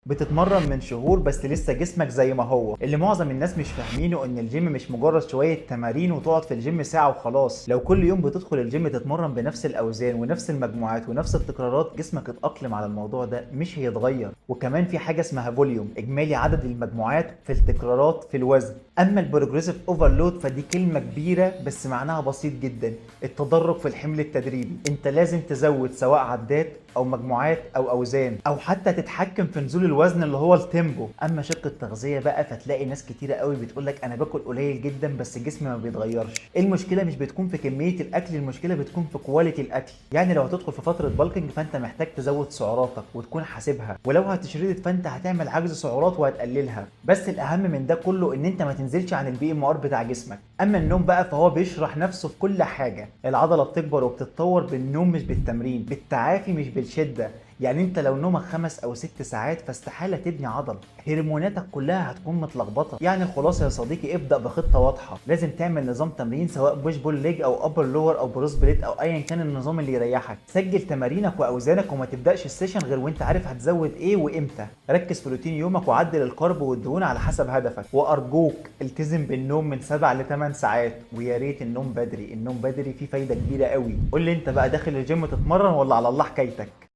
بتتمرن من شهور بس لسه جسمك زي ما هو. اللي معظم الناس مش فاهمينه ان الجيم مش مجرد شوية تمارين وتقعد في الجيم ساعة وخلاص. لو كل يوم بتدخل الجيم تتمرن بنفس الاوزان ونفس المجموعات ونفس التكرارات، جسمك اتأقلم على الموضوع ده، مش هيتغير. وكمان في حاجة اسمها volume، اجمالي عدد المجموعات في التكرارات في الوزن. اما ال progressive overload فدي كلمة كبيرة بس معناها بسيط جدا، التدرج في الحمل التدريبي. انت لازم تزود سواء عدات او مجموعات او اوزان، او حتى تتحكم في نزول الوزن اللي هو ال tempo. اما شق التغذية بقى فتلاقي ناس كتيرة قوي بتقول لك انا باكل قليل جدا بس جسمي ما بيتغيرش. المشكلة مش بتكون في كمية الاكل، المشكلة بتكون في quality الاكل. يعني لو هتدخل في فترة bulking فانت محتاج تزود سعراتك وتكون حاسبها، ولو هت shred فانت هتعمل عجز سعرات وهتقللها. بس الاهم من ده كله ان انت ما تنزلش عن ال BMR بتاع جسمك. اما النوم بقى فهو بيشرح نفسه في كل حاجه. العضلة بتكبر وبتتطور بالنوم مش بالتمرين، بالتعافي مش بالشدة. يعني انت لو نومك 5 او 6 ساعات فاستحاله تبني عضل، هرموناتك كلها هتكون متلخبطه. يعني الخلاصة يا صديقي، ابدا بخطه واضحه. لازم تعمل نظام تمرين سواء push pull leg او upper lower او bro split او ايا كان النظام اللي يريحك. سجل تمارينك واوزانك وما تبداش ال session غير وانت عارف هتزود ايه وامتى. ركز في روتين يومك وعدل ال carb والدهون على حسب هدفك. وارجوك التزم بالنوم من 7 ل 8 ساعات، ويا ريت النوم بدري. النوم بدري فيه فايده كبيرة قوي. قول لي انت بقى، داخل الجيم تتمرن ولا على الله حكايتك؟